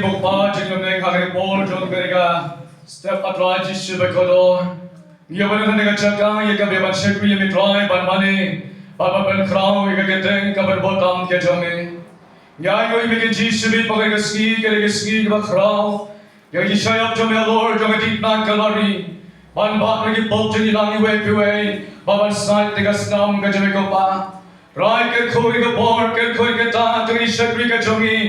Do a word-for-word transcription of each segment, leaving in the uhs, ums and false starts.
Ko Pa jong ngi, ha kane ka por jong kane ka step, A Trai Jisu bakordor, ngi ïa wan ha kane ka jaka ïa kaba ban shakri ïa me Trai, ban mane, ban ban pynkhraw ïa ka kyrteng kaba bun tam ka jong me. Ngi ainguh ïa me ko Jisu ba ha kane ka sngi, kane ka sngi kaba khraw, ïa ka jingshah ïap jong me halor jong ka diengphna Kalbari, ban bah na ki pop jong ngi lang iwei pa iwei, ban ban sait da ka snam ka jong me ko Pa. Trai, kyrkhu ïa ka bor, kyrkhu ïa ka ta jong ki shakri ka jong ngi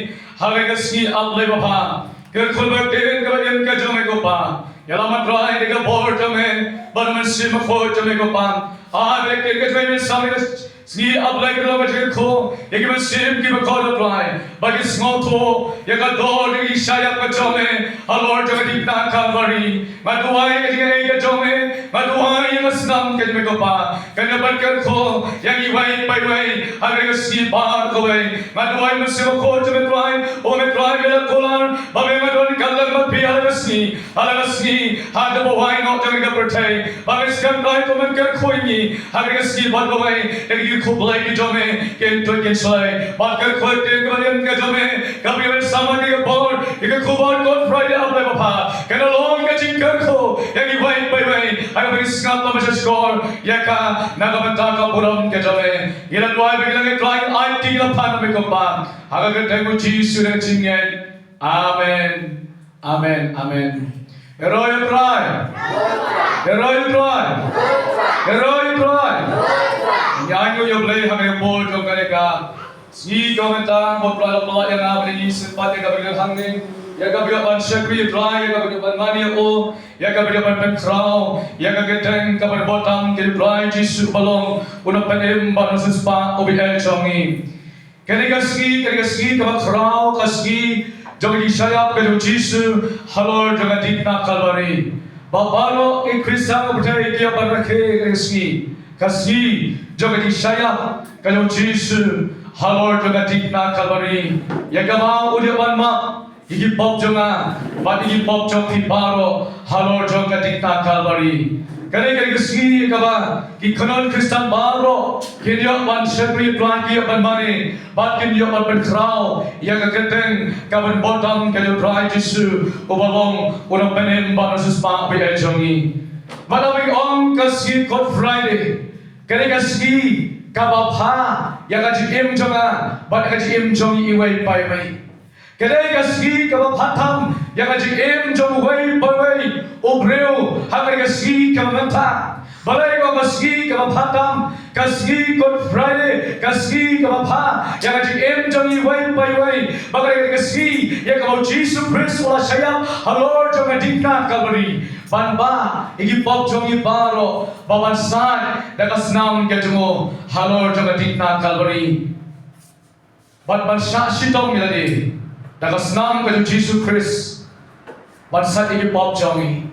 ha kane ka sngi ap Blei babha. Kyrkhu ïa ka ktien kaba im ka jong me ko Pa. Ïalam, A Trai, da ka bor jong me bad Mynsiem Bakhuid jong me ko Pa. Ai ba ka ktien ka jong me ban sam ha kane ka sngi ap Blei, ka long ka jingkyrkhu ïa ki mynsiem kiba kordor, A Trai, ba kin sngewthuh ïa ka dor jong ka jingshah ïap ka jong me halor jong ka diengphna Kalbari. Nga duwai ïa ka jingaiei ka jong me, nga duwai ïa ka snam ka jong me ko Pa, kan ïa ban kyrkhu ïa ngi iwei pa iwei ha kane ka sngi baroh kawei. Nga duwai, Mynsiem Bakhuid jong me Trai, oh me Trai, me la kular ba me nga don ryngkat lem bad phi ha kane ka sngi, ha kane ka sngi, ha kaba wai noh jong kane ka pyrthei. Ba me sngewthuh, Trai, to men kyrkhu ïa ngi ha kane ka sngi baroh kawei da ki jingkhublei ki jong me, kin tuid kin shlei. Bad kyrkhu ïa ka ktien kaba im ka jong me kaba ïa ban sam ha kane ka por ïa ka khubor Good Friday ap Blei babha, kan long ka jingkyrkhu ïa ngi iwei pa iwei ha kaba ngi sngap bad shahshkor ïa ka na ka bynta ka burom ka jong me. Ngi la duwai ba ki la ngi, Trai, ai kti, ngi la pan ha me ko Pa, ha ka kyrteng U Jisu da ka jingngeit. Amen. Amen. Amen. Hero ïa U Trai. Hero ïa U Trai. Hero ïa U Trai. Ngi ainguh ïa U Blei ha kane ka por jong kane ka sngi, kaba mynta U Trai u la pynlait ïa nga bad ïa ngi shisien pat ïa kaba ïoh hangne, ïa kaba ïoh ban shakri ïa U Trai, ïa kaba ïoh ban mane ïa u, ïa kaba ïoh ban pynkhraw ïa ka kyrteng kaba bun tam ka jong U Trai Jisu, ba long u nongpynim bad u nongsiewspah uba ïeit jong ngi. Kane ka sngi, kane ka sngi kaba khraw, ka sngi jong ka jingshah ïap ka jong U Jisu halor jong ka diengphna Kalbari. Ba baroh ki Khristan ha pyrthei ki ïa ban rakhe kane ka sngi, ka sngi jong ka jingshah ïap ka jong U Jisu halor jong ka diengphna Kalbari, ïa kaba u la ïoh ban map ïa ki pop jong nga bad ïa ki pop jong phi baroh halor jong ka diengphna Kalbari. Kane, kane ka sngi kaba ki khynnah Khristan baroh kin ïoh ban shakri ïa U Trai, kin ïoh ban mane bad kin ïoh ban pynkhraw ïa ka kyrteng kaba bun tam ka jong U Trai Jisu, uba long u nongpynim bad u nongsiewspah uba ïeit jong ngi. Bad haba ngi ong ka sngi Good Friday, kane ka sngi kaba bha ïa ka jingim jong nga bad ïa ka jingim jong ngi iwei pa iwei. Kane ka sngi kaba bha tam ïa ka jingim jong uwei pa uwei u briew ha kane ka sngi kaba mynta. Balei ka sngi kaba bha tam, ka sngi Good Friday, ka sngi kaba bha ïa ka jingim jong ngi iwei pa iwei? Ba kane ka sngi ïa kaba U Jisu Khrist u la shah ïap halor jong ka diengphna Kalbari, ban bah ïa ki pop jong ngi baroh, ba ban sait da ka snam ka jong u halor jong ka diengphna Kalbari. Bad ban shah shitom ïa lade da ka snam ka jong U Jisu Khrist, ban sait ïa ki pop jong ngi.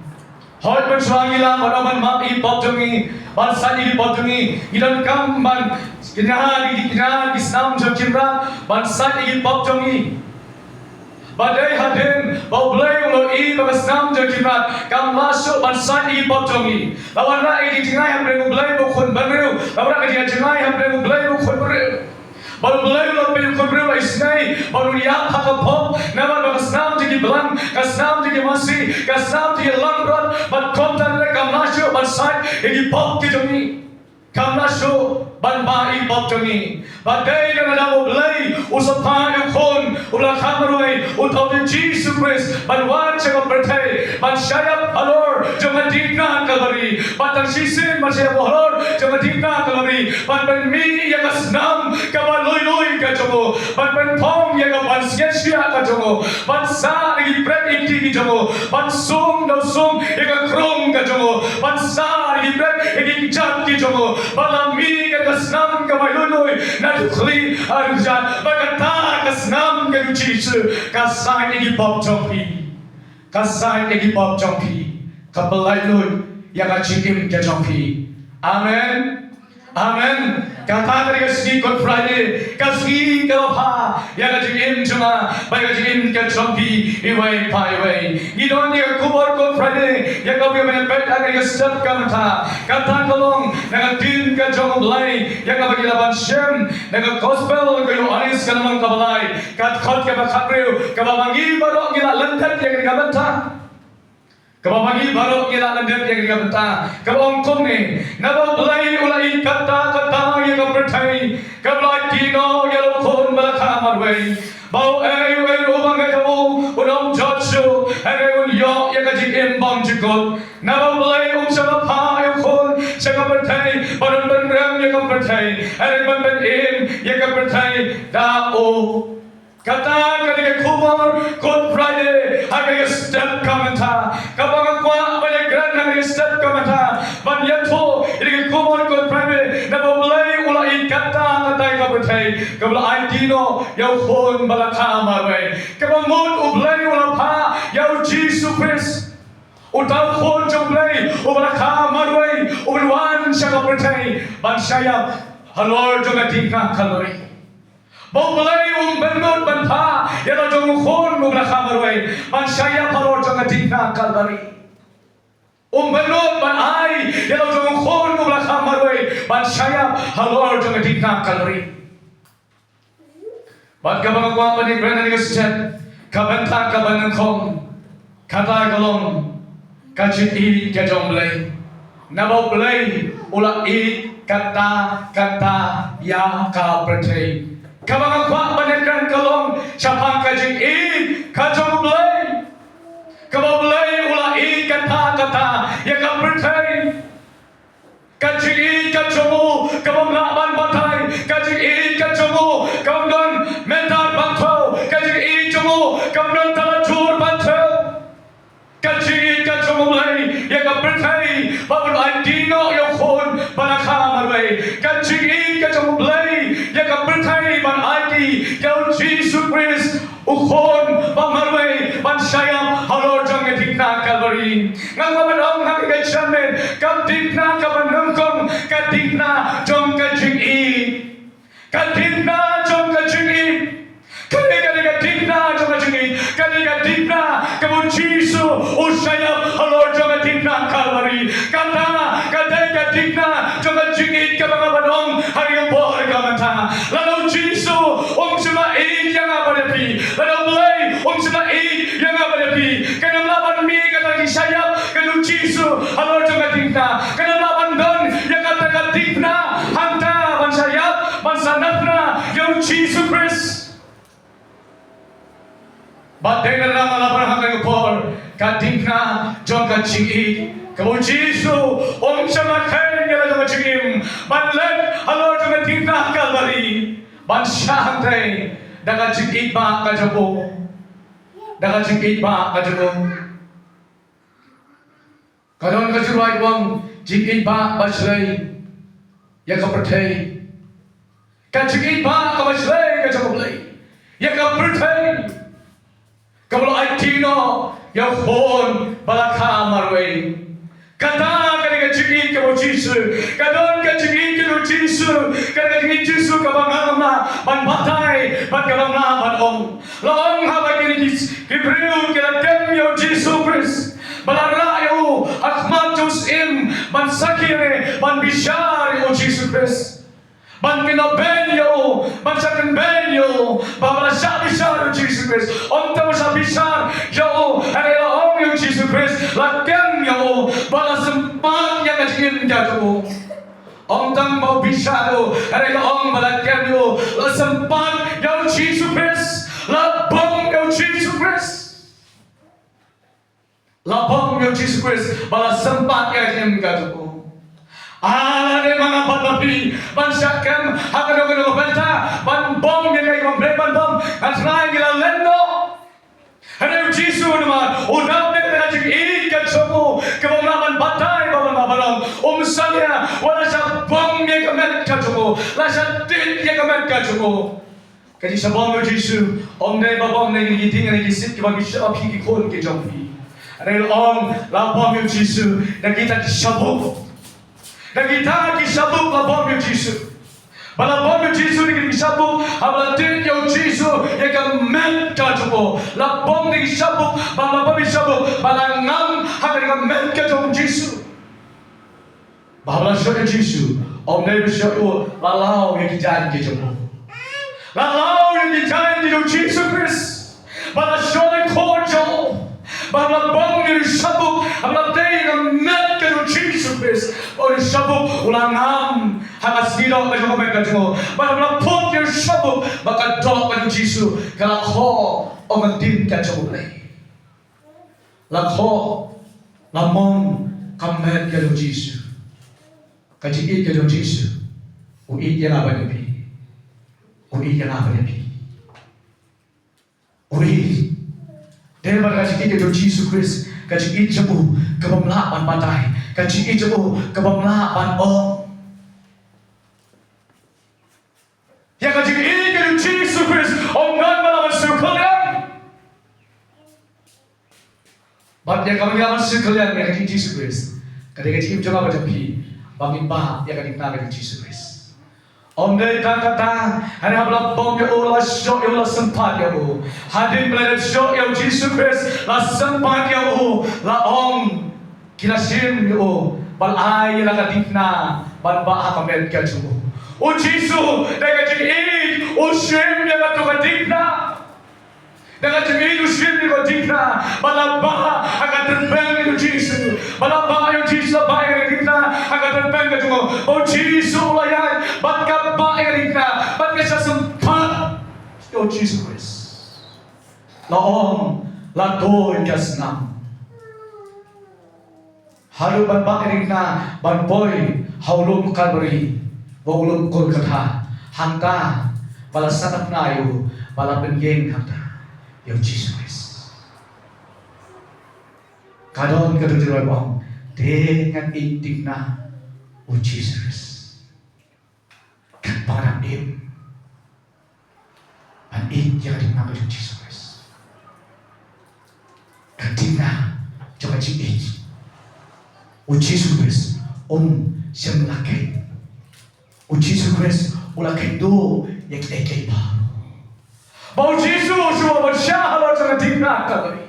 Hooid, mynshuwa ngi lah ban ong ban map ïa ki pop jong ngi, ban sait ïa ki pop jong ngi. Ngi donkam ban kñia ïa ki, kñia ïa ki snam jong Trai, ban sait ïa ki pop jong ngi. Ba dei hadien ba U Blei u la ïohi ba ka snam jong Trai kam lah shuh ban sait ïa ki pop jong ngi, la wanrah ïa ka jingjngai hapdeng U Blei bad U Khun Bynriew, la wanrah ïa ka jingjngai hapdeng U Blei bad U Khun Bynriew. Bad U Blei u la peit, U Khun Bynriew u la isynei ban ïap ha ka pop, namar ba ka snam jong ki blang, ka snam jong ki masi, ka snam jong ki langbrot bad kumta, kam lah shuh ban sait ïa ki pop ki jong ngi. Kam lah shuh ban bah ïa ki pop jong ngi. Ba dei na ka daw U Blei u sa phah ïa U Khun uba la kha marwei, U Trai Jisu Khrist, ban wan sha ka pyrthei, ban shah ïap halor jong ka diengphna Kalbari, ban tang shisien ban shah ïap halor jong ka diengphna Kalbari, ban pynmih ïa ka snam kaba lui lui ka jong u, ban pynphong ïa ka ban sngewsih ka jong u, ban sah ïa ki bret ïa ki kti ki jong u, ban sum da u sum ïa ka krung ka jong u, ban sah ïa ki bret ïa ki kjat ki jong u, ban la mih ïa ka snam kaba lui lui na u khlieh ha u kjat, ba kata ka snam ka jong U Jisu ka sait ïa ki pop jong phi. Ka sait ïa ki pop jong phi, ka pynlait lut ïa ka jingim ka jong phi. Amen. Amen. Kata ka dei ka sngi Good Friday, ka sngi kaba bha ïa ka jingim jong nga bad ïa ka jingim ka jong phi iwei pa iwei. Ngi don ïa ka khubor Good Friday ïa kaba ngi ïa peit ha ka step ka mynta. Kata ka long na ka ktien ka jong U Blei ïa kaba ngi la ban shem na ka Gospel ka Ïoannis ka lynnong kaba lai, ka dkhot kaba khathynriew, kaba ma ngi baroh ngi la lyndet ïa ka mynta. Kaba ma ngi baroh ngi la lyndet ïa ka mynta, kaba ong kumne: Naba U Blei u la ïeit katta katta ïa ka pyrthei, kaba la aiti noh ïa U Khun ba la kha marwei, ba uei uei ruh uba ngeit ha u un ym jot shuh, hynrei un ïoh ïa ka jingim bymjukut. Naba U Blei um shym la phah ïa U Khun sha ka pyrthei ba un pynrem ïa ka pyrthei, hynrei ban pynim ïa ka pyrthei da u. Kata ka dei ka khubor Good Friday ha ka step ka mynta. Kaba nga kwah ban ïakren ha ka step ka mynta, ban ïathuh ïa ka khubor Good Friday, naba U Blei u la ïeit katta katta ïa ka pyrthei, kaba la aiti noh ïa U Khun ba la kha marwei. Kaba mut U Blei u la phah ïa U Jisu Khrist, uta U Khun jong U Blei uba la kha marwei, u wan sha ka pyrthei ban shah ïap halor jong ka diengphna Kalbari. Ba U Blei um pynlut ban phah ïa la jong U Khun uba la kha marwei ban shah ïap halor jong ka diengphna Kalbari. Um pynlut ban ai ïa la jong U Khun uba la kha marwei ban shah ïap halor jong ka diengphna Kalbari. Bad kaba nga kwah ban ïakren ha kane ka step, ka bynta kaba nyngkong, kata ka long ka jingïeit ka jong U Blei. Naba U Blei u la ïeit katta katta ïa ka pyrthei. Kaba nga kwah ban ïakren ka long shaphang ka jingïeit ka jong U Blei. Kaba U Blei u la ïeit katta katta ïa ka pyrthei. Ka jingïeit ka jong u ka bym lah ban batai, ka jingïeit ka jong u ka bym don mynta ban thew, ka jingïeit jong u ka bym don tang la jur ban thew. Ka jingïeit ka jong U Blei ïa ka pyrthei ba un aiti noh ïa U Khun ba la kha marwei. Ka jingïeit ka jong U Blei ïa ka pyrthei ban aiti ïa U Jisu Khrist, U Khun ba marwei ban shah ïap halor jong ka diengphna Kalbari. Nga kwah ban ong ha kane ka jingmut, ka diengphna kaba nyngkong, ka diengphna jong ka jingïeit. Ka diengphna jong ka jingïeit. Ka dei, ka dei ka diengphna jong ka jingïeit. Ka dei ka diengphna kaba U Jisu u shah ïap halor jong ka diengphna Kalbari. Kata ka dei ka diengphna jong ka jingïeit kaba nga ban ong ha kane ka por ka mynta. Lada U Jisu um shym la ïeit ïa nga bad ïa phi, lada U Blei um shym la ïeit ïa nga bad ïa phi, kan ym lah ban mih kata ka jingshah ïap ka jong U Jisu halor jong ka diengphna. Kan ym lah ban don ïa kata ka diengphna hangta ban shah ïap, ban shah naphna ïa U Jisu Khrist. Bad dei na nga la ban ha kane ka por, ka diengphna jong ka jingïeit kaba U Jisu um shym la kheiñ ïa la jong ka jingim ban leit halor jong ka diengphna Kalbari ban shah hangtai da ka jingïeit ba ka jong u, da ka jingïeit ba ka jong u. Ka don ka jingrwai kaba ong jingïeit ba bashlei ïa ka pyrthei. Ka jingïeit ba kaba shlei ka jong U Blei ïa ka pyrthei, kaba la aiti noh ïa U Khun ba la kha marwei. Kata ka dei ka jingïeit ka jong U Jisu. Ka don ka jingïeit ka jong U Jisu, ka dei ka jingïeit Jisu kaba ngam lah ban batai bad kaba ngam lah ban ong. La ong ha ba kine ki briew ki la kem ïa U Jisu Khrist, ba la rah ïa u ha khmat jong u syiem ban sakhi ïa u, ban bishar ïa U Jisu Khrist, ban kynnoh beiñ ïa u, ban shah kynbeiñ ïa u. Ba la shah bishar ïa U Jisu Khrist, ym tang ba shah bishar ïa u, hynrei la ong ïa U Jisu Khrist, la kem ïa u, ba la sympat ïa ka jingim ka jong u. Ym tang ba u bishar ïa u, hynrei la ong ba la kem ïa u, la sympat ïa U Jisu Khrist, la bom ïa U Jisu Khrist. La bom ïa U Jisu Khrist ba la sympat ïa ka jingim ka jong u. Ah, lada ma nga bad ma phi ban shah kem ha kano kano ka bynta ban bom ïa kaei kaba U Blei ban bom, hynrei ngi la lyngngoh. Hynrei U Jisu namar u dap da ka jingïeit ka jong u kaba ym lah ban batai, ba ym lah ban long, um salia, wat la shah bom ïa ka met ka jong u, la shah tied ïa ka met ka jong u. Ka jingshabom ïa U Jisu ym dei ba bom na ki ktien, na ki sit kiba phi shah, phi ki khun ki jong phi. Hynrei la ong la bom ïa U Jisu da kita ki shabuk. Da kita ki shabuk la bom ïa U Jisu. Ba la bam ïa u Jisu na kine ki shaphang, haba la tip ïa u Jisu ïa ka met ka jong u. La bam na ki shaphang, ba la bam ïa u Jisu, ba la ngam ha kane ka met ka jong u Jisu. Ba haba la shah ïa u Jisu, ym dei ba shah u, la law ïa ki jaiñ ki jong u. La law ïa ki jaiñ ki jong u Jisu Khrist. Ba la shah ïa u khun jong u. Ba la bam ïa u shaphang, ba la tei ïa ka met ka jong u Jisu Khrist. Ba u shaphang u la ngam ha ka sngi doh ka jong ka met ka jong u. Ba la put ïa u shaphang, ba ka doh ka jong u Jisu ka la khoh ong ka ktien ka jong u Blei. La khoh, la mong ka met ka jong u Jisu. Ka jingïeit ka jong u Jisu. U ïeit ïa nga bad ïa phi. U ïeit ïa nga bad ïa phi. U ïeit. Dei bad ka jingïeit ka jong u Jisu Khrist. Ka jingïeit jong u ka bym lah ban batai. Ka jingïeit jong u ka bym lah ban ong. Ïa ka jingïeit ka jong u Jisu Khrist, ym don ba lah ban shu kylliang. Bad ïa ka ban ïa ban shu kylliang ïa ka jong u Jisu Khrist, ka dei ka jingim jong nga bad jong phi, ba ngin bah ïa ka dikna ka jong u Jisu Khrist. Ym dei tang katta, hynrei haba la bam ïa u, la shoh ïa u, la sympat ïa u. Hadien ba la dep shoh ïa u Jisu Khrist, la sympat ïa u, la ong, ki la shim ïa u, ba la ai ïa la ka dikna ban bah ha ka met ka jong u. U Jisu, da ka jingïeit u shim ïa kato ka dikna. Da ka jingïeit u shim ïa ka dikna, ba la bah ha ka tyrpeng ka jong u Jisu. Ba la bah ïa u Jisu, la bah ïa ka dikna ha ka tyrpeng ka jong u. Ba u Jisu u la ïaid bad ka bah ïa ka dikna, bad ka shah sympat ïa u Jisu Khrist. La ong, la tuid ka snam. Haduh ban bah ïa ka dikna ban poi ha u lum Kalbari, ha u lum Golgotha, hangta ba la sahnarphna ïa u, ba la pynïeng hangta ïa u Jisu Khrist. Ka don ka jingïathuh ba ong, te ngan ïeit dikna u Jisu Khrist. Katba nga dang im, ban ïeit ïa ka dikna ka jong u Jisu Khrist. Ka dikna jong ka jingïeit. U Jisu Khrist um shym la kheit. U Jisu Khrist u la khein duh ïa kiei kiei baroh. Ba u Jisu u shu wan ban shah halor jong ka dikna Kalbari.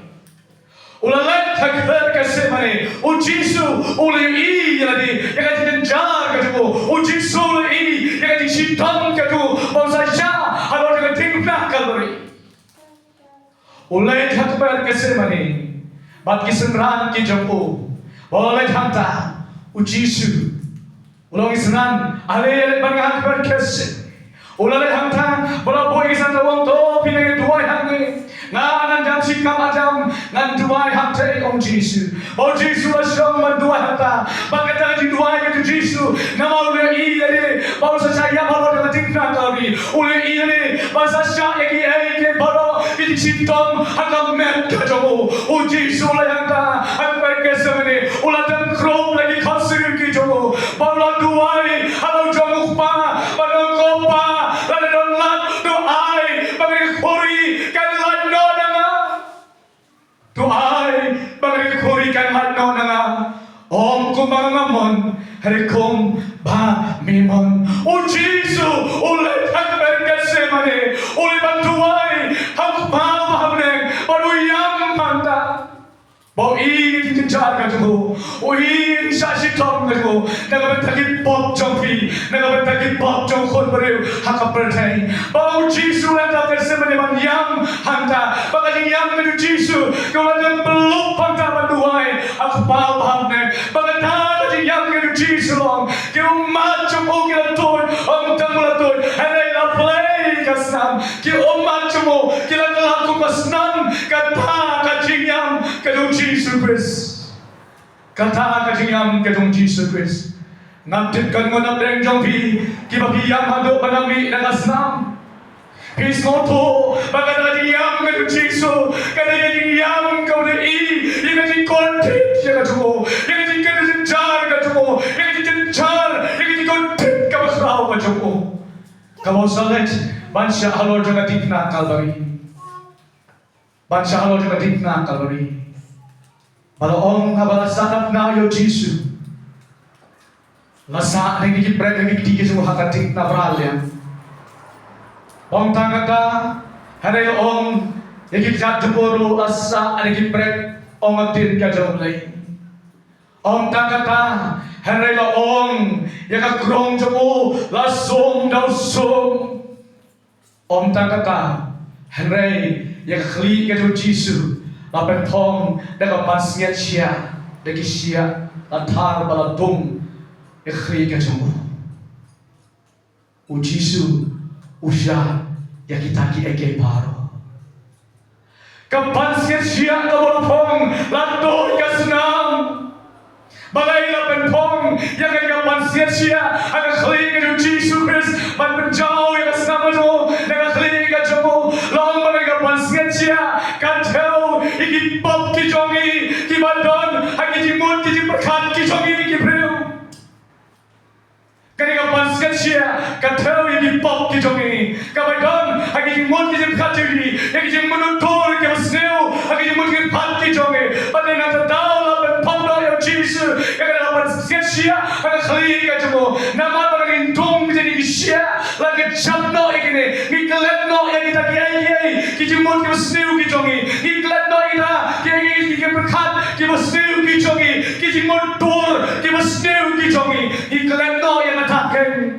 U la leit ha ka kper Gethsemane. U Jisu u la ïohi ïa lade, ïa ka jingjynjar ka jong u. U Jisu u la ïohi ïa ka jingshitom ka jong u, ba un sa shah halor jong ka diengphna Kalbari. U leit ha ka kper Gethsemane bad ki synran ki jong u. Ba u la leit hangta, u Jisu u la ong ïa ki synran, ale, ale, ban ha ka kper Gethsemane. U la leit hangta, ba la buh ïa ki synran, u ong, to phi nang duwai hangne. Nga ngan jam shi kam ar jam, ngan duwai hangta, ong u Jisu. Ba u Jisu u la shong ban duwai hangta. Bad kata ka jingduwai ka jong u Jisu, namar u la ïohi ïa lade ba un sa shah ïap halor ka diengphna Kalbari. U la ïohi ïa lade ba un sa shah ïa kiei kiei baroh, ki jingshitom ha ka met ka jong u. U Jisu u la ïaid hangta ha ka kper Gethsemane, u la dang krup la ki khohsiew ki jong u. Ba u la duwai ha la u jong u Kpa, ba u ong, ko Pa, lada don lad, to ai ba kane ka khuri kan lait noh na nga. To ai ba kane ka khuri kan lait noh na nga. Ym kumba nga mon, hynrei kumba me mon. U Jisu u leit ha ka kper Gethsemane, u leit ban duwai ha u Kpa uba ha bneng, bad u ïam hangta. Ba u ïohi ïa ka jingjynjar ka jong u, u ïohi ïa ka jingshitom ka jong u, na ka bynta ki pop jong phi, na ka bynta ki pop jong u khun briew ha ka pyrthei. Ba u Jisu u leit ha Gethsemane ban ïam hangta. Ba ka jingïam ka jong u Jisu ka la dang pynlong hangta ban duwai ha u Kpa uba ha bneng. Ba kata ka jingïam ka jong u Jisu long, ki ummat jong u ki la tuid, ym tang ba la tuid, hynrei la plie ka snam. Ki ummat jong u ki la kylla kum ka snam. Kata ka jingïam ka jong u Jisu Khrist. Kata ka jingïam ka jong u Jisu Khrist. Ngam tip katno na pdeng jong phi kiba phi ïam haduh ban ym mih na ka snam. Phi sngewthuh ba kata ka jingïam ka jong u Jisu ka dei ka jingïam kaba ïohi ïa ka jingkordit ïa ka jong u, ïa ka jingkordit jynjar ka jong u, ïa ka jingjynjar, ïa ka jingkordit kaba khraw ka jong u. Kaba u sa leit ban shah halor jong ka diengphna Kalbari. Ban shah halor jong ka diengphna Kalbari. Ba la ong haba la sahnarphna ïa u Jisu, La sah ïa ki prek ïa ki kti ki jong u ha ka thik na bra liang. Ym tang kata, hynrei la ong ïa ki kjat jong u ruh, la sah ïa ki prek, ong ka ktien ka jong u Blei. Ym tang kata, hynrei la ong ïa ka krong jong u, la sum da u sum. Ym tang kata, hynrei ïa ka khlieh ka jong u Jisu la pynphong da ka pansngiat shiah, da ki shiah la thar ba la dung ïa ka khlieh ka jong u. U Jisu u shah ïa kita kiei kiei baroh. Ka pansngiat shiah kaba la phong la tuid ka snam. Balei la pynphong ïa ka, ka pansngiat shiah ha ka khlieh ka jong u Jisu Khrist, ban pynjaw ïa ka snam ka jong u na ka khlieh ka jong u? La ong ba ka pansngiat shiah ka thew ïa ki pop ki jong ngi kiba don ha ki jingmut ki jingpyrkhat ki jong ngi ki briew. Kane ka pansngiat shiah ka thew ïa ki pop ki jong ngi, kaba don ha ki jingmut ki jingpyrkhat jong ngi, ïa ki jingmut tur ki basniew ha ki jingmut ki jingpyrkhat ki jong ngi. Bad na kata daw la pynphong noh ïa u Jisu ïa kane ka pansngiat shiah ha ka khlieh ka jong u. Namar ba ka jingdum ka jong ngi ki shiah la kjat noh ïa kine, ngi klet noh ïa kita kiei kiei ki jingmut ki basniew ki jong ngi, ngi klet noh ïa kita kiei kiei ki jingpyrkhat ki basniew ki jong ngi, ki jingmut tur ki basniew ki jong ngi. Ngi klet noh ïa kata kein.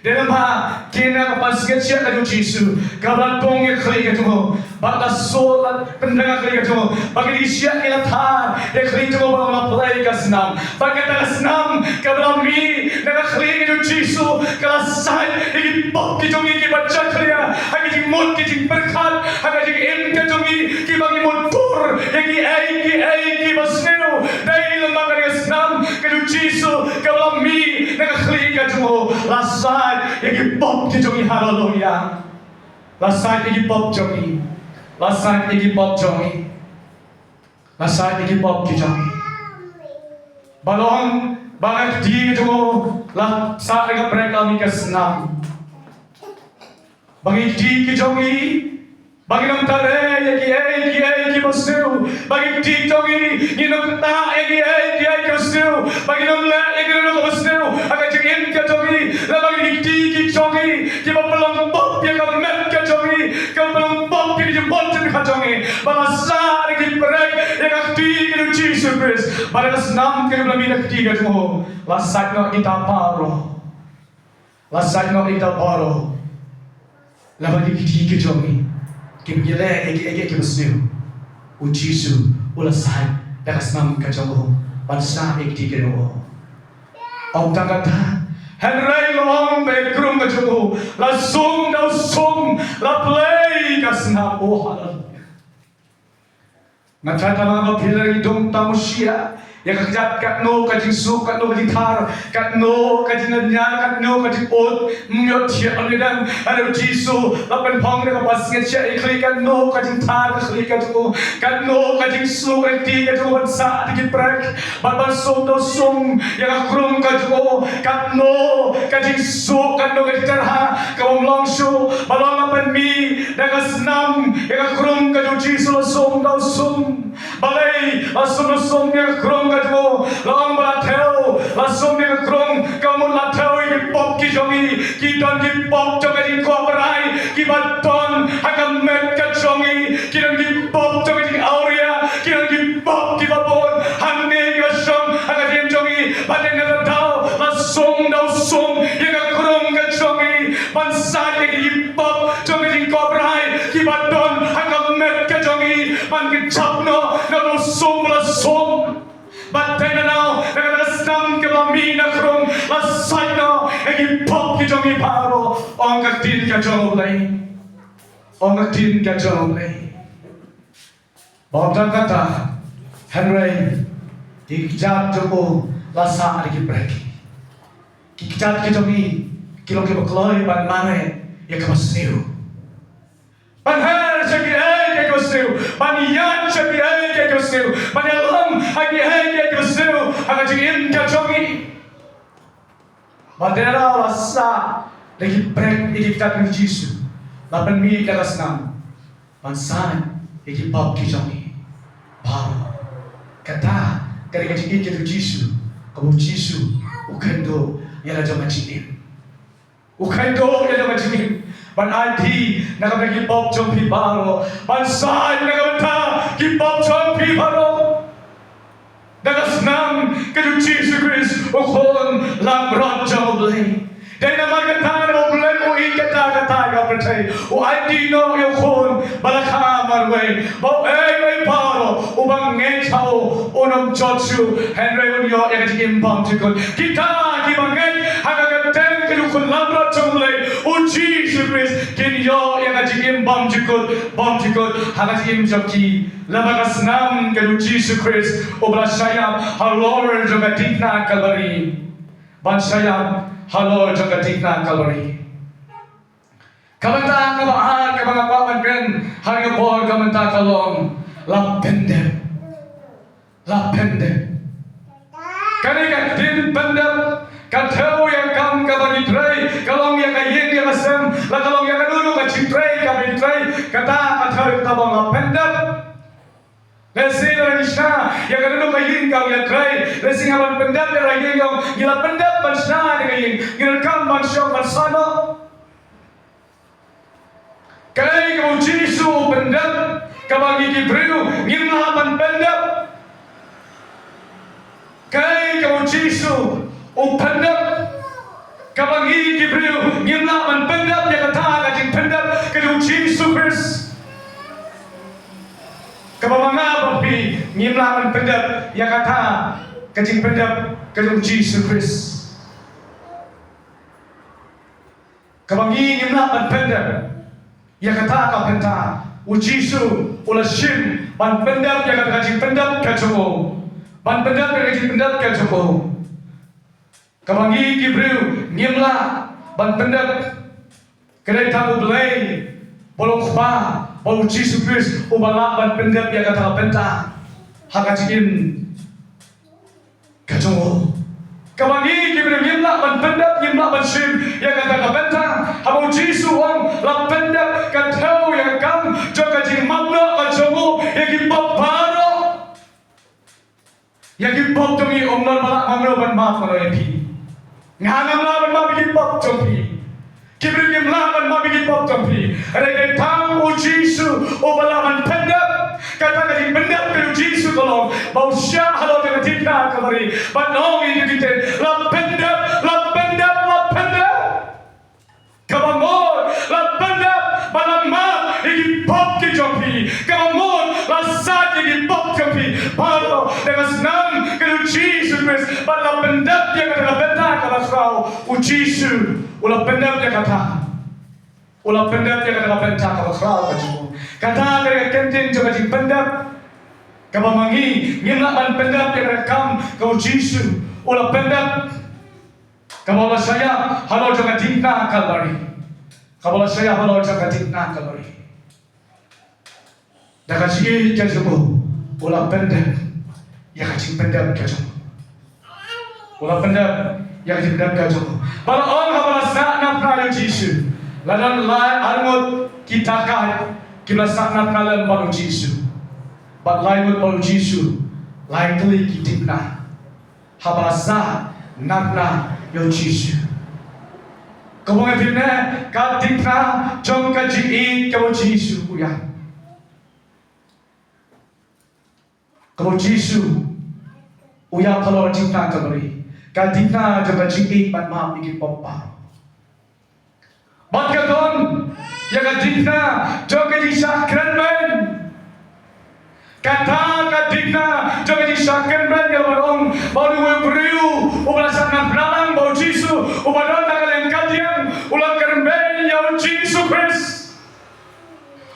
Dei namar kane ka pansngiat shiah ka jong u Jisu kaba la dung ïa ka khlieh ka jong u. Bad la shu la pynrem ïa ka khlieh ka jong u. Bad kine ki shiah ki la thar ïa ka khlieh jong u, ba la plie ka snam. Bad kata ka snam kaba la mih na ka khlieh ka jong u Jisu ka la sait ïa ki pop ki jong ngi kiba jakhlia ha ki jingmut ki jingpyrkhat ha ka jingim ka jong ngi, kiba ngi mut tur ïa kiei kiei ki basniew. Dei namar kane ka snam ka jong u Jisu kaba la mih na ka khlieh ka jong u, la sait ïa ki pop ki jong ngi. Haleluya. La sait ïa ki pop jong ngi. La sait ïa ki pop jong ngi. La sait ïa ki pop ki jong ngi. Ba long ba ka kti ka jong u la sah ïa ka prek, ka mih ka snam. Ba ngi kti ki jong ngi, ba ngin ym trei ïa kiei kiei ki basniew. Ba ngi kti ki jong ngi, ngin ym ktah ïa kiei kiei ki basniew. Ba ngin ym leh ïa kano kano ka basniew ha ka jingim ka jong ngi. Lada ba ngi kti ki jong ngi kiba pynlong pop ïa ka met ka jong ngi, kiba pynlong pop ïa ka jingmut jong ka jong ngi, ba la sah ïa ki prek ïa ka kti ka jong u Jisu Khrist. Bad ka snam kaba la mih na ka kti ka jong u, la sait noh ïa kita baroh. La sait noh ïa kita baroh. Lada ba ngi kti ki jong ngi kiba ngi leh ïa kiei kiei ki basniew, u Jisu u la sait da ka snam ka jong u ban sah ïa ki kti ki jong u. Ym tang kata, hynrei la ong ba ïa ka krung ka jong u la sum da u sum, la plie ka snam. Oh, haleluya. Nga tharai tang ba phi la ri dum tang u shiah ïa ka kjat, katno ka jingsuk, katno ka jingthar, katno ka jingñiar, katno ka jingud, ym ïoh thiah ym ïoh dem. Hynrei u Jisu la pynphong da ka pansngiat shiah ïa ka khlieh, katno ka jingthar ka khlieh ka jong u, katno ka jingsuk ka kti ka jong u ban sah da ki prek. Bad ban sum da u sum ïa ka krung ka jong u, katno ka jingsuk, katno ka jingtyrha ka bym long shuh. Ba long la pynmih da ka snam ïa ka krung ka jong u Jisu, la sum da u sum. Balei la sum da u sum ïa ka krung ka jong u? La ong ba la thew, la sum ïa ka krung, ka mut la thew ïa ki pop ki jong ngi. Ki don ki pop jong ka jingkwah brai kiba don ha ka met ka jong ngi. Ki don ki pop jong ka jingawria, ki don ki pop kiba bun hangne kiba shong ha ka jingim jong ngi. Bad ïa kata daw la sum da u sum ïa ka krung ka jong ngi ban sait ïa ki pop jong ka jingkwah brai kiba don ha ka met ka jong ngi, ban kjap noh na u sum ba la sum. Bad dei na nau, na kata ka snam kaba la mih na krung, la sait noh ïa ki pop ki jong ngi baroh. Ong ka ktien ka jong u Blei. Ong ka ktien ka jong u Blei. Ba ym tang kata, hynrei ki kjat jong u la sah da ki prek. Ki kjat ki jong ngi ki long kiba kloi ban mareh ïa kaba sniew. Ban her sha kiei kiei kiba sniew, ban ïaid sha kiei kiei kiba sniew, ban ïalam ha kiei kiei kiba sniew ha ka jingim ka jong ngi. Ba dei na la sah da ki prek ïa ki kjat ka jong u Jisu, la pynmih da ka snam ban sait ïa ki pop ki jong ngi baroh. Kata ka dei ka jingïeit ka jong u Jisu, kaba u Jisu u kynduh ïa la jong ka jingim. U kynduh ïa la jong ka jingim ban aiti na ka bynta ki pop jong phi baroh, ban sait na ka bynta ki pop jong phi baroh. Da ka snam ka jong u Jisu Khrist, u khun langbrot jong U Blei. Dei namar kata U Blei u ïeit kata kata ïa ka pyrthei, u aiti noh ïa u khun ba la kha marwei, ba uei uei baroh uba ngeit ha u un ym jot shuh, hynrei un ïoh ïa ka jingim bymjukut. Kita kiba ngeit ha ka kyrteng ka jong u khun langbrot jong U Blei, u Jisu Khrist, kin ïoh ïa ka jingim bymjukut, bymjukut ha ka jingim jong ki. Lyngba ka snam ka jong u Jisu Khrist uba la shah ïap halor jong ka diengphna Kalbari. Ban shah ïap halor jong ka diengphna Kalbari. Ka bynta kaba ar kaba nga kwah ban kren ha kane ka por ka bynta ka long la pyndep. La pyndep. Kane ka dien pyndep ka thew ïa ka kam kaba ngi trei, ka long ïa ka ïing ïa ka sem, la ka long ïa kano kano ka jingtrei kaba ngi trei, kata ka thew ïa kata ba long la pyndep. Lehse lada ngi shna ïa kano kano ka ïing kaba ngi la trei, lehse ngi hap ban pyndep ïa ka ïing, ngi la pyndep ban shna ïa ka ïing, ngi donkam ban shong ban sah noh. Kaei kaba u Jisu u pyndep kaba ngi ki briew ngim lah ban pyndep? Kaei kaba u Jisu u pyndep kaba ngi ki briew ngim lah ban pyndep ïa kata ka jingpyndep ka jong u Jisu Khrist? Kaba ma nga bad phi ngim lah ban pyndep ïa kata ka jingpyndep ka jong u Jisu Khrist. Kaba ngi ngim lah ban pyndep ïa kata ka bynta u Jisu u la shim ban pyndep ïa kata ka jingpyndep ka jong u. Ban pyndep ïa ka jingpyndep ka jong u. Kaba ngi ki briew ngim lah ban pyndep. Ka dei tang U Blei, ba u Kpa, ba u Jisu Khrist uba lah ban pyndep ïa kata ka bynta ha ka jingim ka jong u. Kaba ngi ki briew ngim lah ban pyndep, ngim lah ban shim ïa kata ka bynta. Haba u Jisu u ong la pyndep, ka thew ïa ka kam jong ka jingmap noh ka jong u ïa ki pop baroh. Ïa ki pop jong ngi, um don ba lah mano ban map mano ïa phi. Nga ngam lah ban map ïa ki pop jong phi. Ki briew kim lah ban map ïa ki pop jong phi. Hynrei dei tang u Jisu uba lah ban pyndep. Kata ka jingpyndep ka jong u Jisu ka long ba u shah halor jong ka diengphna Kalbari ban ong ïa ki ktien, la pyndep, la pyndep, la pyndep. Kaba mut la pyndep ba la map ïa ki pop ki jong phi. Kaba mut la sait ïa ki pop jong phi baroh da ka snam ka jong u Jisu Khrist, bad la pyndep ïa kata ka bynta kaba khraw. U Jisu u la pyndep ïa kata. U la pyndep ïa kata ka bynta kaba khraw ka jong u. Kata ka dei ka kyntien jong ka jingpyndep. Kaba ma ngi ngim lah ban pyndep ïa kata ka kam kaba u Jisu u la pyndep. Kaba u la shah ïap halor jong ka diengphna Kalbari. Kaba u la shah ïap halor jong ka diengphna Kalbari. Da ka jingïeit ka jong u, u la pyndep ïa ka jingpyndep ka jong u. U la pyndep ïa ka jingpyndep ka jong u. Ba la ong haba la sahnarphna ïa u Jisu, la don lai arngut ki dakaid kiba la sahnarphna lem bad u Jisu. Bad lai ngut bad u Jisu, lai tylli ki diengphna. Haba la sahnarphna ïa u Jisu. Kaba ngi pynne ka diengphna jong ka jingïeit kaba u Jisu u ïap. Kaba u Jisu u ïap halor ka diengphna Kalbari. Ka diengphna jong ka jingïeit bad map ïa ki pop baroh. Bad ka don ïa ka diengphna jong ka jingshah kren beiñ. Kata ka diengphna jong ka jingshah kren beiñ ka long ba uno uno u briew uba la sahnarphna lang bad u Jisu, uba don ha ka liang ka diang, u la kren beiñ ïa u Jisu Khrist.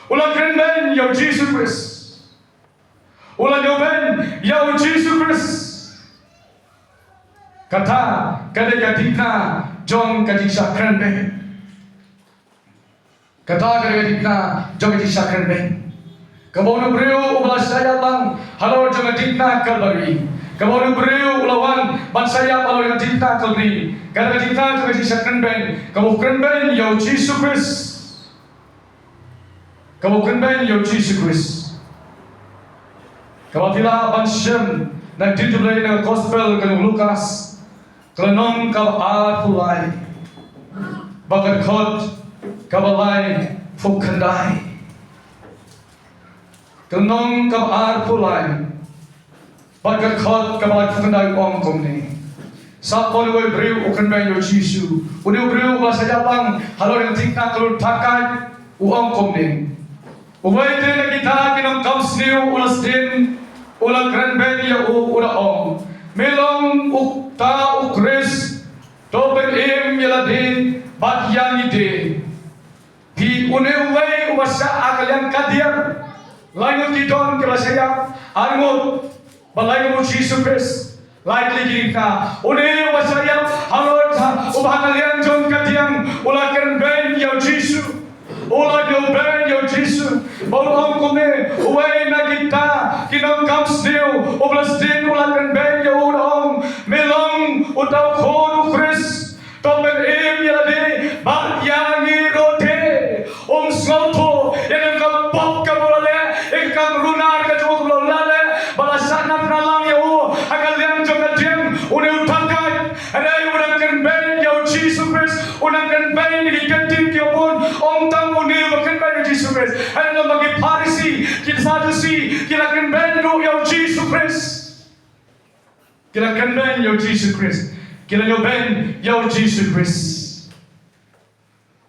U la kren beiñ ïa u Jisu Khrist. U la ñiew beiñ ïa u Jisu Khrist. Kata ka dei ka diengphna jong ka jingshah kren beiñ. Kata ka dei ka diengphna jong ka jingshah kren beiñ. Kaba uno u briew uba la shah ïap lang halor jong ka diengphna Kalbari. Kaba uno u briew u la wan ban shah ïap halor jong ka diengphna Kalbari. Kata ka diengphna jong ka jingshah kren beiñ. Kaba u kren beiñ ïa u Jisu Khrist. Kaba u kren beiñ ïa u Jisu Khrist. Kaba phi lah ban shem na ka ktien jong U Blei na ka gospel ka jong u Lukas. Ka lynnong kaba arphew lai, bad ka dkhot kaba laiphew khyndai. Ka lynnong kaba arphew lai, bad ka dkhot kaba laiphew khyndai, u ong kumne: Sa poi uwei u briew u kynbeiñ ïa u Jisu. Une u briew uba la shah ïap lang halor ïa ka diengphna ka lum thakait, u ong kumne: Uwei te na kita ki nongkam sniew u la sdien, u la kren beiñ ïa u, u da ong: Me long uta u Khrist, to pynim ïa lade bad ïa ngi de. Phi, une uwei uba shah ha ka liang kadiang. Lai ngut ki don kiba la shah ïap, ar ngut, bad lai ngut u Jisu Khrist. Lai tylli ki diengphna. Une uba shah ïap halor, uba ha ka liang jong kadiang, u la kren beiñ ïa u Jisu. U la ñiew beiñ ïa u Jisu. Bad u ong kumne: Uwei na kita ki nongkam sniew uba la sdien u la kren beiñ ïa u, u da ong: Me long uta u Khun u Khrist, to pynim ïa lade bad ïa ngi ruh de. Um sngewthuh ïa kane ka pop kaba u la leh, ïa ka kam runar ka jong u kaba u la leh, ba la shah nang pynlang ïa u ha ka liang jong kadiang. Une u thakait, hynrei u dang kren beiñ ïa u Jisu Khrist, u dang kren beiñ ïa ki ktien kiba bun. Ym tang une uba kren beiñ ïa u Jisu Khrist, hynrei lem bad ki Pharisi, ki Sadusi, ki la kren beiñ ruh ïa u Jisu Khrist. Ki la kren beiñ ïa u Jisu Khrist. Ki la ñiew beiñ ïa u Jisu Khrist.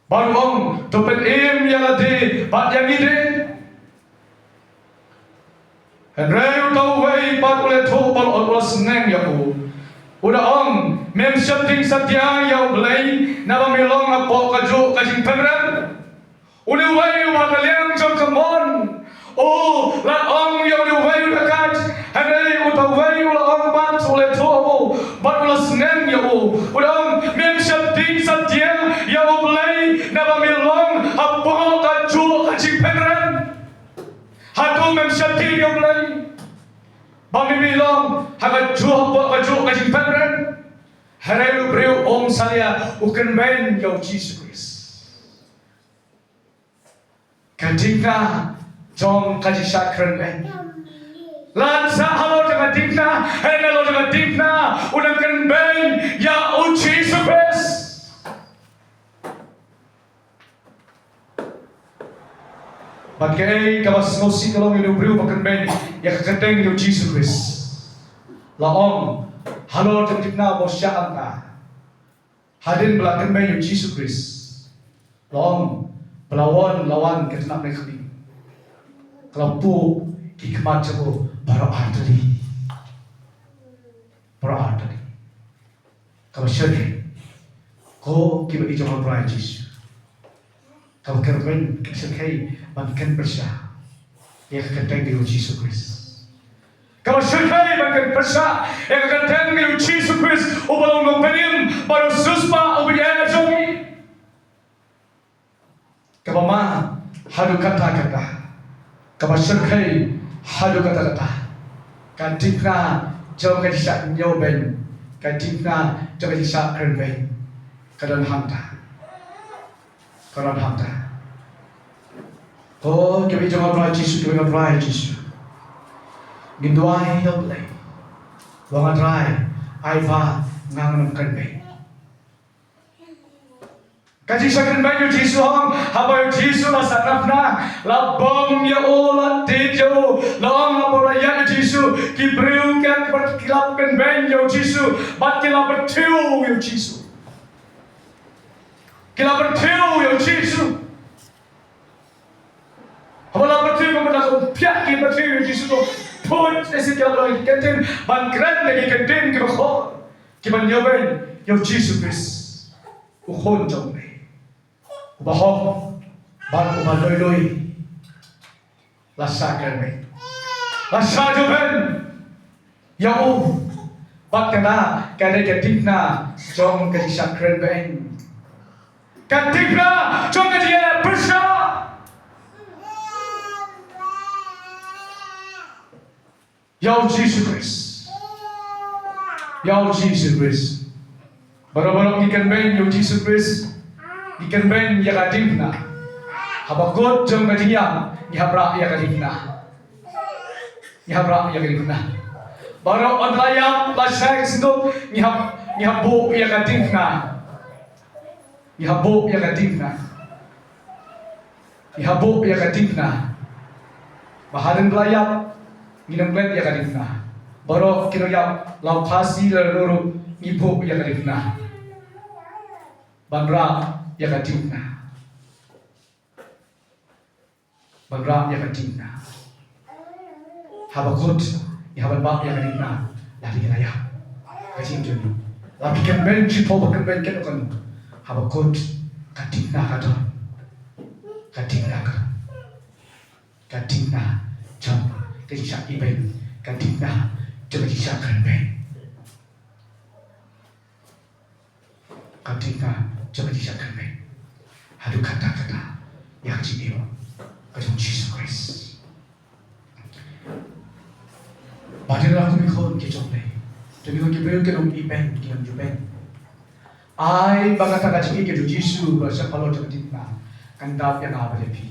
Bad u ong: To pynim ïa lade bad ïa ngi de. Hynrei uta uwei pat u la ïathuh bad u la sneng ïa u, u da ong: Mem sheptieng satia ïa U Blei naba me long hapoh kajuh ka jingpynrem? Une uwei uba ha ka liang jong ka mon u la ong ïa une uwei u thakait, hynrei uta uwei u la ong pat, u la ïathuh ïa u bad u la sneng ïa u, u da ong: Mem sheptieng satia ïa U Blei naba me long hapoh kajuh ka jingpynrem? Hato mem sheptieng ïa U Blei ba me long ha kajuh, hapoh kajuh ka jingpynrem? Hynrei une u briew um salia, u kren beiñ ïa u Jisu Khrist. Ka diengphna jong ka jingshah kren beiñ. Lada halor jong ka diengphna, hynrei halor jong ka diengphna u dang kren beiñ ïa u Jisu Khrist. Bad kaei kaba sngewsih ka long ïa une u briew ba kren beiñ ïa ka kyrteng ïa u Jisu Khrist. La ong, halor jong ka diengphna ba u shah ïa ka, hadien ba la kren beiñ ïa u Jisu Khrist, la ong ba la wan, la wan ka tnat ne khmih, ka la puh ki khmat jong u baroh artylli. Baroh artylli. Kaba shyrkhei, ko kiba ïeit jong U Trai Jisu, kaba kyrmen, kaba shyrkhei ban kren pyrshah ïa ka kyrteng jong u Jisu Khrist. Kaba shyrkhei ban kren pyrshah ïa ka kyrteng jong u Jisu Khrist, uba long u nongpynim bad u siewspah, uba ïeit jong ngi. Kaba ma haduh katta katta, kaba shyrkhei haduh katta katta, ka diengphna jong ka jingshah ñiewbeiñ, ka diengphna jong ka jingshah kren beiñ, ka don hangta. Ka don hangta. Ko kiba ïeit jong U Trai Jisu, kiba ïeit jong U Trai Jisu, ngin duwai ïa U Blei, ong, A Trai, ai ba ngan ym kren beiñ. Ka jingshah kren beiñ ïa u Jisu, ong, haba u Jisu la sahnarphna, la bom ïa u, la tied ïa u, la ong, haba la ïaid ïa u Jisu, ki briew ki la, ki la kren beiñ ïa u Jisu bad ki la pyrthew ïa u Jisu. Ki la pyrthew ïa u Jisu. Haba la pyrthew, ka mut la ka pyrthew, ki pyrthew ïa u Jisu, to put ïa ki kyntien ban kren, ïa ki kyntien kiba khor, kiban ñiewbeiñ ïa u Jisu Khrist, u Khun jong U Blei, uba hok bad uba lui lui. La shah kren beiñ, la shah ñiewbeiñ ïa u. Bad kane ka dei ka diengphna jong ka jingshah kren beiñ, ka diengphna jong ka jingïaleh pyrshah ïa u Jisu Khrist. Ïa u Jisu Khrist. Baroh baroh ngi kren beiñ ïa u Jisu Khrist, ngi kren beiñ ïa ka diengphna. Haba kut jong ka jingïap, ngi hap rah ïa ka diengphna. Ngi hap rah ïa ka diengphna. Baroh haba la ïap, la shai ka synduk, ngi hap Ngi hap buh ïa ka diengphna. Ngi hap buh ïa ka diengphna. Ngi hap buh ïa ka diengphna. Ba hadien ba la ïap, ngin ym klet ïa ka diengphna. Baroh ki nongïap, la u Khasi la u Garo ruh, ngi buh ïa ka diengphna. Ban rah ïa ka diengphna. Ban rah ïa ka diengphna. Haba kut, ïa haba bah ïa ka diengphna. La dei la ïa. Ka jingim jong ngi. La phi kynmaw jingphoh ba kynmaw kano kano. Haba kut, ka diengphna ka don. Ka diengphna ka don. Ka diengphna jong ka jingshah ibeiñ. Ka diengphna jong ka jingshah kren beiñ. Ka diengphna jong ka jingshah kren beiñ. Haduh katta katta ïa ka jingïoh ka jong u Jisu Khrist. Ba dei la kum ki khun ki jong U Blei. Te ki khun ki briew ki long ibeiñ, ki long ibeiñ. Ai ba kata ka jingïeit ka jong u Jisu ba shah halor jong ka diengphna kan dap ïa nga bad ïa phi.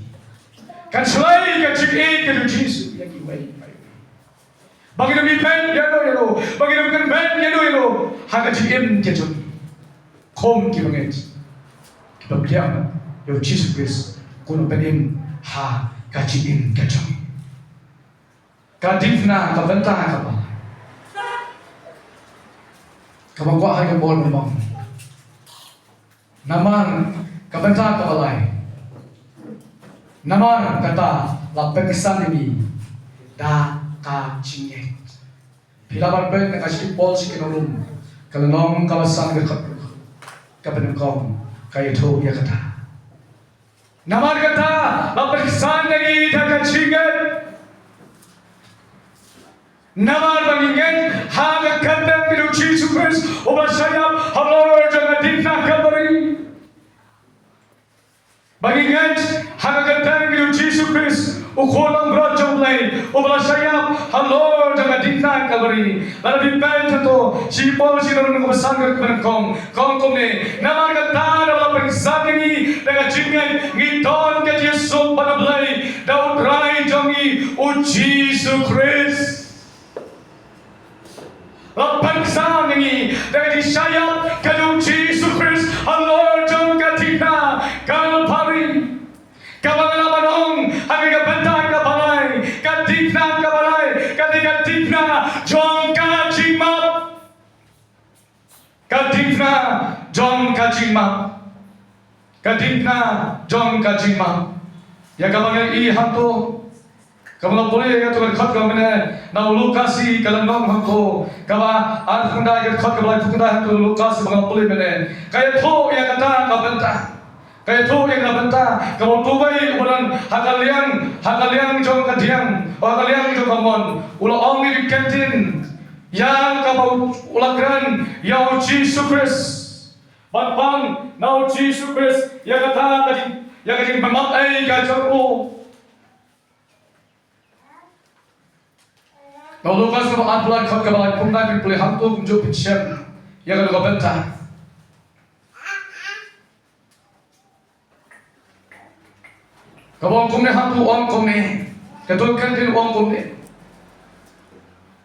Kan shlei ka jingïeit ka jong u Jisu ïa kiwei pa kiwei. Ba ngin ym ibeiñ ïano ïano, ba ngin ym kynbeiñ ïano ïano ha ka jingim ka jong ngi. Kum kiba ngeit, kiba pdiang ïa u Jisu Khrist kum u Nongpynim ha ka jingim ka jong ngi. Ka diengphna ka bynta kaba, kaba kwah ha ka bor nyngkong. Namar ka bynta kaba lai. Namar kata la pynksan ïa ngi da ka jingngeit. Phi lah ban peit na ka shithi u Paul sha ki nong Rom, ka lynnong kaba san, ka dkhot kaba nyngkong ka ïathuh ïa kata. Namar kata la pynksan ïa ngi da ka jingngeit. Namar ba ngi ngeit ha ka kyrteng ka jong u Jisu Khrist uba la shah ïap halor jong ka diengphna Kalbari. Ba ngi ngeit ha ka kyrteng ka jong u Jisu Khrist, u Khun langbrot jong U Blei, uba la shah ïap halor jong ka diengphna Kalbari. Lada phi peit hato, shithi u Paul sha ki nong Rom kaba san, ka dkhot kaba nyngkong, ka ong kumne: Namar kata da la pynksan ïa ngi da ka jingngeit, ngi don ka jingsuk bad U Blei da U Trai jong ngi u Jisu Khrist. La pynksan ïa ngi da ka jingshah ïap ka jong u Jisu Khrist halor jong ka diengphna Kalbari. Kaba nga lah ban ong ha kane ka bynta kaba lai, ka diengphna kaba lai ka dei ka diengphna jong ka jingmap. Ka diengphna jong ka jingmap. Ka diengphna jong ka jingmap. Ïa kaba ngi ïohi hangto, kaba nga pule ïa kato ka dkhot kaba mynne na u Lukas, ka lynnong hangto kaba arphew khyndai, ka dkhot kaba laiphew khyndai hangto, Lukas, ba nga pule mynne, ka ïathuh ïa kata ka bynta. Ka ïathuh ïa ka bynta kaba uto uwei uba don ha ka liang, ha ka liang jong ka diang, ha ka liang jong ka mon, u la ong ïa ki ktien ïa kaba u la kren ïa u Jisu Khrist. Ban pang na u Jisu Khrist ïa kata ka jing, ïa ka jingmap ei ka jong u. Na u Lukas kaba arphew lai, dkhot kaba laiphew khyndai, phin pule hangto kumjuh, phin shem ïa kata ka bynta. Kaba ong kumne, hangto u ong kumne, kato ka ktien u ong kumne: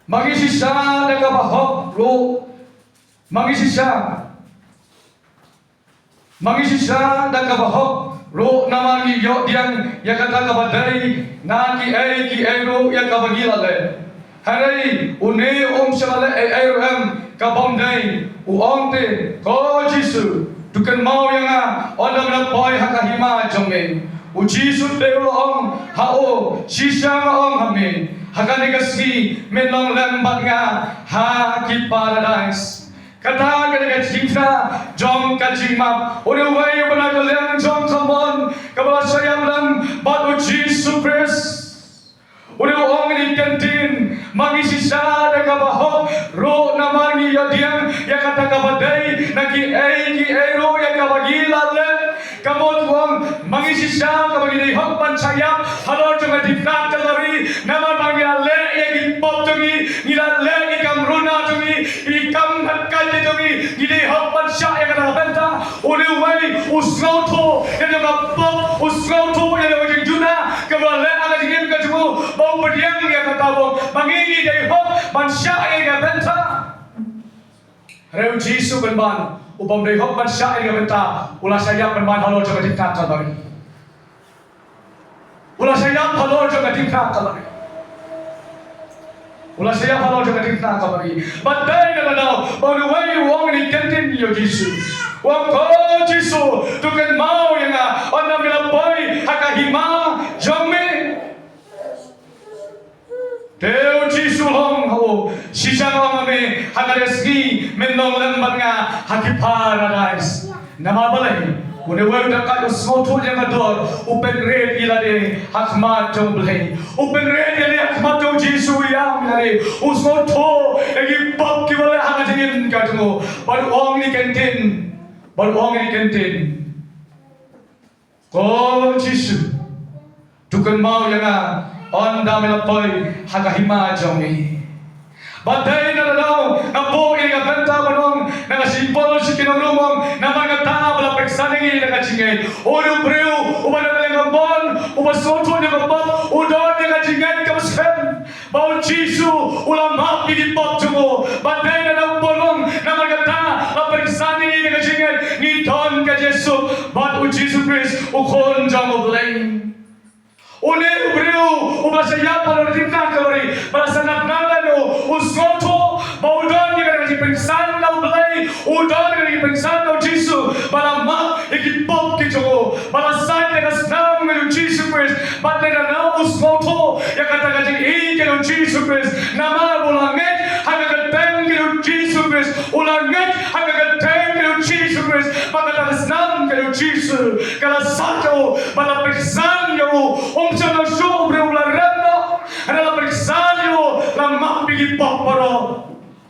Ma ngi shisha da kaba hok ruh, ma ngi shisha, ma ngi shisha da kaba hok ruh namar ngi ïoh pdiang ïa kata kaba dei na kiei kiei ruh ïa kaba ngi la leh. Hynrei une um shym la leh ei ei ruh em ka bym dei, u ong te: Ko Jisu, to kynmaw ïa nga ynda me la poi ha ka hima jong me. U Jisu te u la ong ha u: Shisha nga ong ha me, ha kane ka sngi men long lem bad nga ha ki paradais. Kata ka dei ka jingphna jong ka jingmap. Une uwei uba na ka liang jong ka mon, kaba la shah ïap lem bad u Jisu Khrist, une u ong ïa ki ktien: Ma ngi shisha da kaba hok ruh namar ngi ïoh pdiang ïa kata kaba dei na kiei kiei ruh ïa kaba ngi la leh. Ka mut u ong, ma ngi shisha kaba ngi dei hok ban shah ïap halor jong ka diengphna Kalbari, namar ba ngi la leh ïa ki pop jong ngi, ngi la leh ïa ki kam runa jong ngi, ïa ki kam hakai jong ngi, ngi dei hok ban shah ïa kata ka bynta. Une uwei u sngewthuh ïa ka pop, u sngewthuh ïa ka jingjuna kaba la leh ha ka jingim ka jong u, ba u pdiang ïa kata, ba ngi, ngi dei hok ban shah ïa ka bynta. Hynrei u Jisu pynban, u bym dei hok ban shah ïa ka bynta, u la shah ïap pynban halor jong ka diengphna Kalbari. U la shah ïap halor jong ka diengphna Kalbari. U la shah ïap halor jong ka diengphna Kalbari. Bad dei na kata ka daw ba uwei u ong ïa kane ka ktien ïa u Jisu. U ong, "Ko Jisu, to kynmaw ïa nga ynda me la poi ha ka hima jong me." Te u Jisu u ong ha u, "Shisha nga ong ha me, ha kane ka sngi men long lem bad nga ha ki paradais." Namar balei? Une uwei u dang kat u sngewthuh ïa ka dur, u pynrit ïa lade ha khmat jong U Blei. U pynrit ïa lade ha khmat jong u Jisu, u ïam ïa lade. U sngewthuh ïa ki pop kiba leh ha ka jingim ka jong u. Bad u ong ïa kane ka ktien. Bad u ong ïa kane ka ktien. Ko Jisu, to kynmaw ïa nga ynda me la poi ha ka hima jong me. Bad dei na kata ka daw nga buh ïa ka bynta ban ong na ka jingpynlong sha ki nongrim, namar kata ba la pynsan ïa ngi da ka jingngeit. Une u briew uba dang leh ka mon, uba sngewthuh ïa ka pop, u don ïa ka jingngeit kaba skhem ba u Jisu u la map ïa ki pop jong u. Bad dei na kata ka daw namar kata la pynsan ïa ngi da ka jingngeit, ngi don ka jingsuk bad u Jisu Khrist, u Khun jong U Blei. Une u briew uba shah ïap halor ka diengphna Kalbari, ba la sah natnat lem, u sngewthuh ba u don ïa ka jingpynsan na U Blei, u don ïa ka jingpynsan na u Jisu ba la map ïa ki pop ki jong u, ba la sait da ka snam ka jong u Jisu Khrist. Bad dei na kata u sngewthuh ïa kata ka jingïeit ka jong u Jisu Khrist. Namar u la ngeit ha ka kyrteng ka jong u Jisu Khrist, u la ngeit ha ka kyrteng ka jong u Jisu Khrist. Bad kata ka snam ka jong u Jisu ka la sait ïa u, bad la pynsan ïa u. Um shym la shuh u briew u la rem noh. Hynrei la pynsan ïa u, la map ïa ki pop baroh.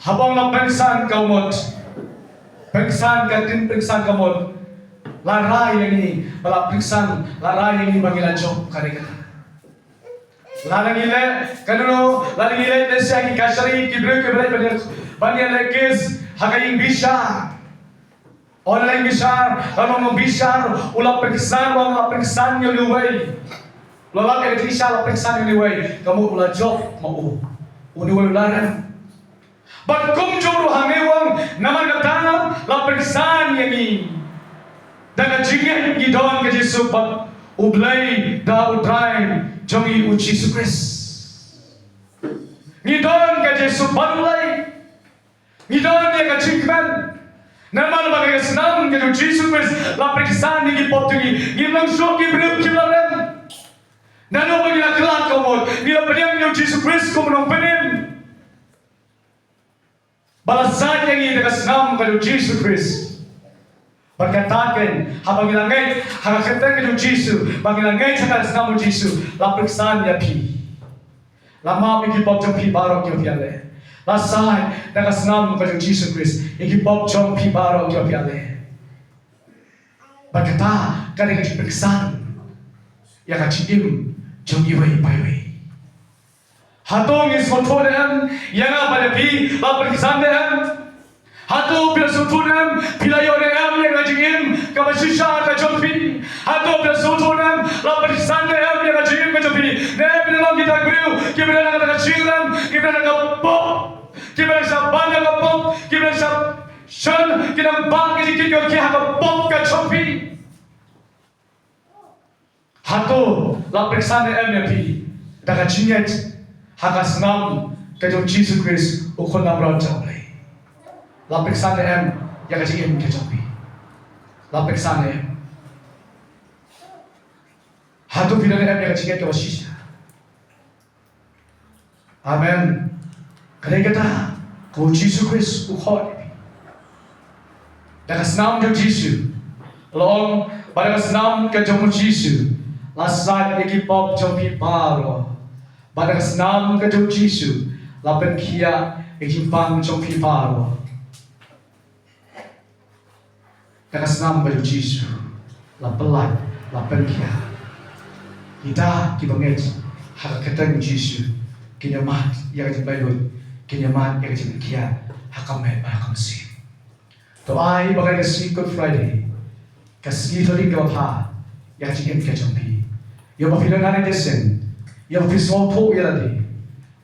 Haba la pynsan ka mut, pynsan ka ktien, pynsan ka mut, la rai ïa ngi ba la pynsan, la rai ïa ngi ba ngi la jop ka dei kata. Lada ngi leh kano, lada ngi leh lehse ha ki kashari, ki briew kiba leh ban ïa, ban ïaleh case ha ka ïing bishar. Ynda la ïing bishar, lada u nongbishar u la pynsan, u la pynsan ïa une uwei, u la lap ïa ka jingbishar, la pynsan ïa une uwei, ka mut u la jop ma u, une uwei u la rem. Bad kumjuh ruh hangne u ong, namar kata la pynsan ïa ngi. Da ka jingngeit ngi don ka jingsuk bad U Blei da U Trai jong ngi u Jisu Khrist. Ngi don ka jingsuk bad U Blei. Ngi don ïa ka jingkmen. Namar ba ka snam ka jong u Jisu Khrist la pynsan ïa ki pop jong ngi. Ngim long shuh ki briew kiba la rem. Naduh ba ngi la khlad ka mut, ngi la pdiang ïa u Jisu Khrist kum u nongpynim. Ba la sait ïa ngi da ka snam ka jong u Jisu Khrist. Bad kata kein, haba ngi la ngeit ha ka kyrteng ka jong u Jisu, ba ngi la ngeit ha ka snam u Jisu, la pynsan ïa phi. La map ïa ki pop jong phi baroh kiba phi ïaleh. La sait da ka snam ka jong u Jisu Khrist ïa ki pop jong phi baroh kiba phi ïaleh. Bad kata ka dei ka jingpynsan ïa ka jingim jong iwei pa iwei. Hato ngi sngewthuh ne em ïa nga bad ïa phi la pynsan ne em? Hato phi la sngewthuh ne em, phi la ïoh ne em ïa ka jingim kaba shisha ka jong phi? Hato phi la sngewthuh ne em, la pynsan ne em ïa ka jingim ka jong phi? Ne phi la long kita ki briew kiba dang na ka jingim, kiba dang na ka pop, kiba dang shah ban na ka pop, kiba dang shah shon, ki dang ban ki jingkit ki ha ka pop ka jong phi. Hato la pynsan ne em ïa phi da ka jingngeit ha ka snam ka jong u Jisu Khrist u Khun Namrot jong U Blei? La pynsan ne em ïa ka jingim ka jong phi? La pynsan ne em? Hato phi don ne em ïa ka jingngeit kaba shisha? Amen. Ka dei kata, ko Jisu Khrist u khot. Da ka snam jong u Jisu. Long, ba da ka snam ka jong u Jisu la sait ïa ki pop jong phi baroh. Ba da ka snam ka jong u Jisu la pynkhiah ïa ki jingpang jong phi baroh. Da ka snam ka jong u Jisu la pyllait, la pynkhiah. Kita kiba ngeit ha ka kyrteng u Jisu kin ïa mad ïa ka jingbainong, kin ïa mad ïa ka jingpynkhiah ha ka met bad ha ka mynsiem. To ai ba ka sngi Good Friday, ka sngi to ding kaba bha ïa ka jingim ka jong phi. Ïa ba phi don ha ka jingïaseng, ïa ba phi sngewthuh ïa lade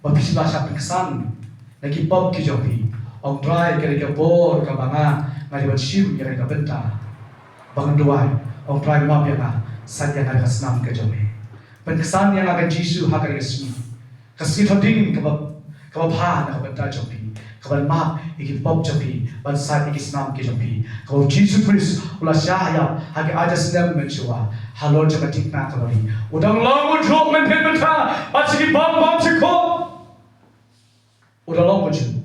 ba phi la shah pynsan na ki pop ki jong phi. Ong Trai, ka dei ka por kaba nga, nga dei ban shim ïa ka bynta ba ngan duwai. Ong Trai, map ïa nga, sait ïa nga da ka snam ka jong me. Pynksan ïa nga, ka Jisu, ha ka dei ka sngi, ka sngi thoh ding kaba, kaba bha na ka bynta jong phi, kaban map ïa ki pop jong phi, ban sait ïa ki snam ki jong phi. Kaba u Jisu Khrist u la shah ïap ha ki ar hajar snem mynshuwa, halor jong ka thikna Kalbari. U dang long u jong mynhynnin mynta, bad sha ki bym bam sha ki khop. U dang long u jong.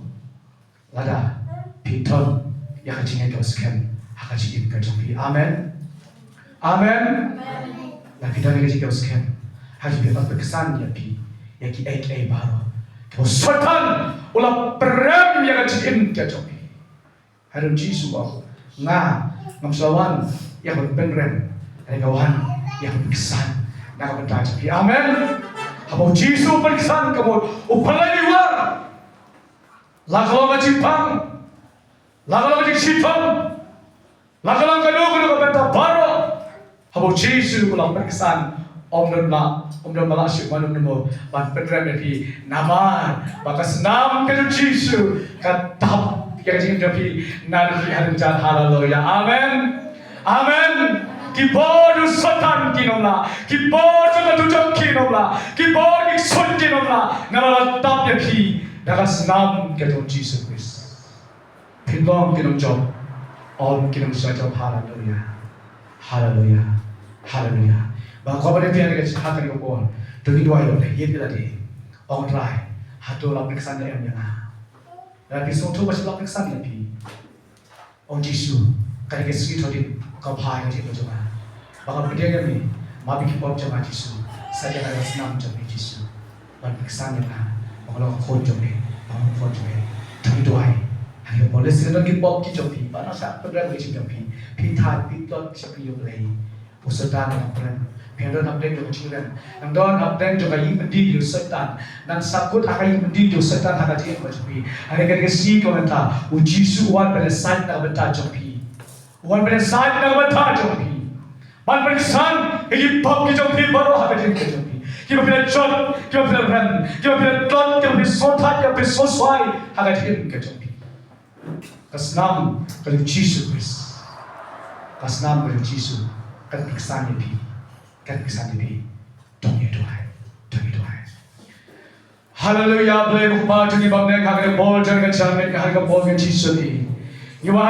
Lada phi don ïa ka jingngeit kaba skhem ha ka jingim ka jong phi. Amen. Amen. Lada phi don ïa ka jingngeit kaba skhem ha ka jingim, pynsan ïa phi ïa kiei kiei baroh kiba u Soitan u la pynrem ïa ka jingim ka jong phi. Hadien Jisu u ong, nga ngam shym la wan ïa ka ban pynrem, hynrei nga wan ïa ka ban pynksan na ka bynta jong phi. Amen. Haba u Jisu u pynksan, ka mut u pynlait iwar. La ka long ka jingpang, la ka long ka jingshitom, la ka long kano kano ka bynta baroh. Haba u Jisu u la pynksan, ym don la, ym don ba lah shuh mano mano ban pynrem ïa phi. Namar ba ka snam ka jong u Jisu ka tap ïa ka jingim jong phi. Naduh hadien jan. Haleluya. Amen. Amen. Ki bor jong u Soitan kin ym lah, ki bor jong ka dujok kin ym lah, ki bor ki ksuid kin ym lah. Namar la tap ïa phi da ka snam ka jong u Jisu Khrist. Phin long ki nongjop, ym ki nongshah jop. Haleluya. Haleluya. Haleluya. Ba ko ba dei phi ha kane ka por, to ngin duwai ïa U Blei, ïeit ïa lade. Ong Trai, hato la pynksan ne em ïa nga? Lada phi sngewthuh ba shym la pynksan ïa phi, ong Jisu, ka dei ka sngi thoh ding kaba bha ïa ka jingim jong nga. Ba nga pdiang ïa me, map ïa ki pop jong nga Jisu. Sait ïa nga da ka snam jong me Jisu. Ban pynksan ïa nga, ba nga long ka khun jong me, ba nga long ka khun jong me. To ngin duwai. Ha kane ka por, lehse don ki pop ki jong phi ba nang shah pynrem ïa ka jingim jong phi. Phi thait, phi tlot sha phi ïa U Blei. U Soitan nang pynrem. Phi nang don hapdeng jong ka jingrem, nang don hapdeng jong ka ïingmyntoi jong u Soitan. Nang sahkut ha ka ïingmyntoi jong u Soitan ha ka jingim ka jong phi. Hynrei kane ka sngi kaba mynta, u Jisu u wan ban ïasait na ka bynta jong phi. U wan ban ïasait na ka bynta jong phi. Ban pynksan ïa ki pop ki jong phi baroh ha ka jingim ka jong phi. Kiba phi la jot, kiba phi la rem, kiba phi la tlot, kiba phi sngewthuh, kiba phi sngewswai ha ka jingim ka jong phi. Ka snam ka jong u Jisu Khrist, ka snam ka jong u Jisu kan pynksan ïa phi, kan pynksan ïa phi. To ngin duwai, to ngin duwai. Haleluya, Blei Kpa jong ngi ba bneng, ha kane ka por jong ka jingmut, ha kane ka por ka jingïasyrdoh. Ngi wan